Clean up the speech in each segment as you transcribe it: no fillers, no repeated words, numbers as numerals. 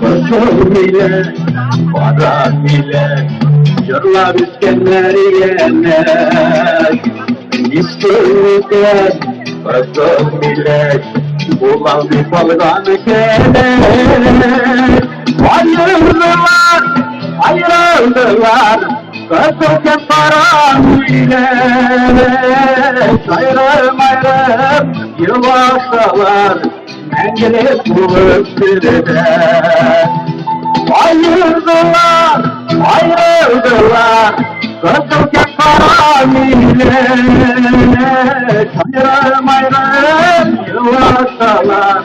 Kızıl ile, param ile, yıllar üskenler yener. İsteyken, kızıl ile, bulan bir balgan keler. Ayrıldılar, ayrıldılar, kızılken param ile. Ayrım ayrım yılasalar, mengele bulup sürüden. Ayrıldılar, ayrıldılar, kızılken param ile. Ayrım ayrım yılasalar,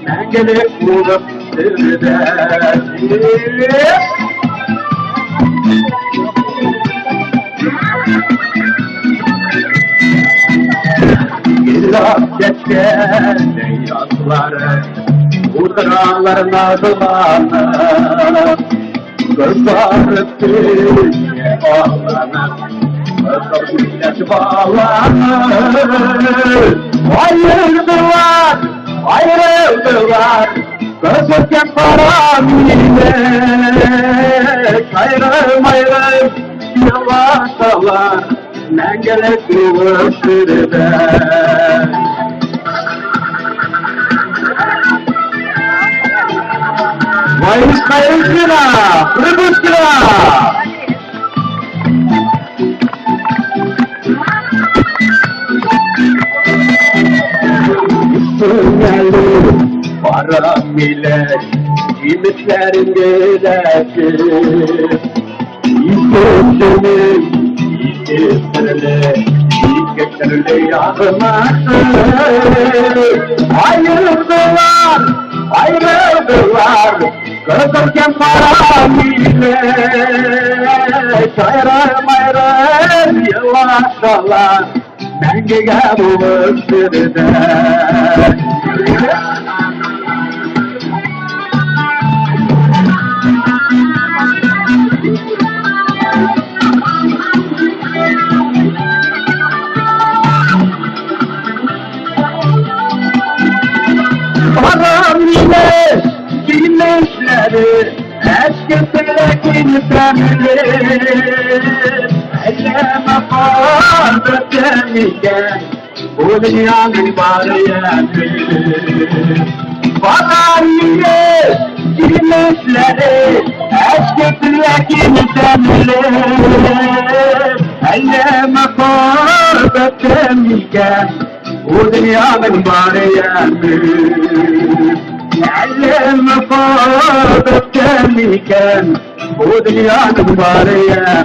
mengele bulup sürüden. Yıllar geçken yazları, Udıralar nazlanır, Kızarıp tüye bağlanır, Kızıl millet bağlanır. Ayrıldılar, ayrıldılar, Kızılken param ile. Ayrım ayrım yavaşlar, Mengele kılıp sürüden. Ваис Хайрутдина, Прибыткина! Üstüneli param ile Cimitlerin gelesi İstesini İstesini İstesini yazması. Ayrıldılar, ayrıldılar, Kızılken param ile. Ayrım ayrım yılaşalar, Mengege bulup sürüden. Param ile güneşleri, Eski felekin temeli. Elleme fardı temiken, Bu dünyanın var yemi. Param ile güneşleri, Eski felekin temeli. Elleme fardı temiken, Bu dünyanın var yemi. علم فاضت كان ودنيا كبار يا.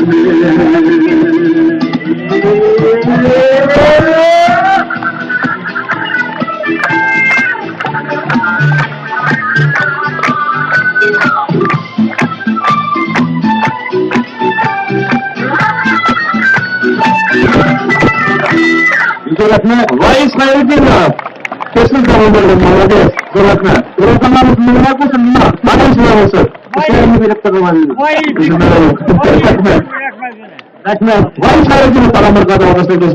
Зур рәхмәт. Ваис Хайрутдинов. Төсен кабылдырды, молодец. Зур рәхмәт. Руханнарыбыз мөбарәк булсын, мына. Бары шулай булсын. Эшләреңне биреп торган. Рәхмәт. Рәхмәт. Ваис Хайрутдинов тагын бер кат алкышлыйбыз.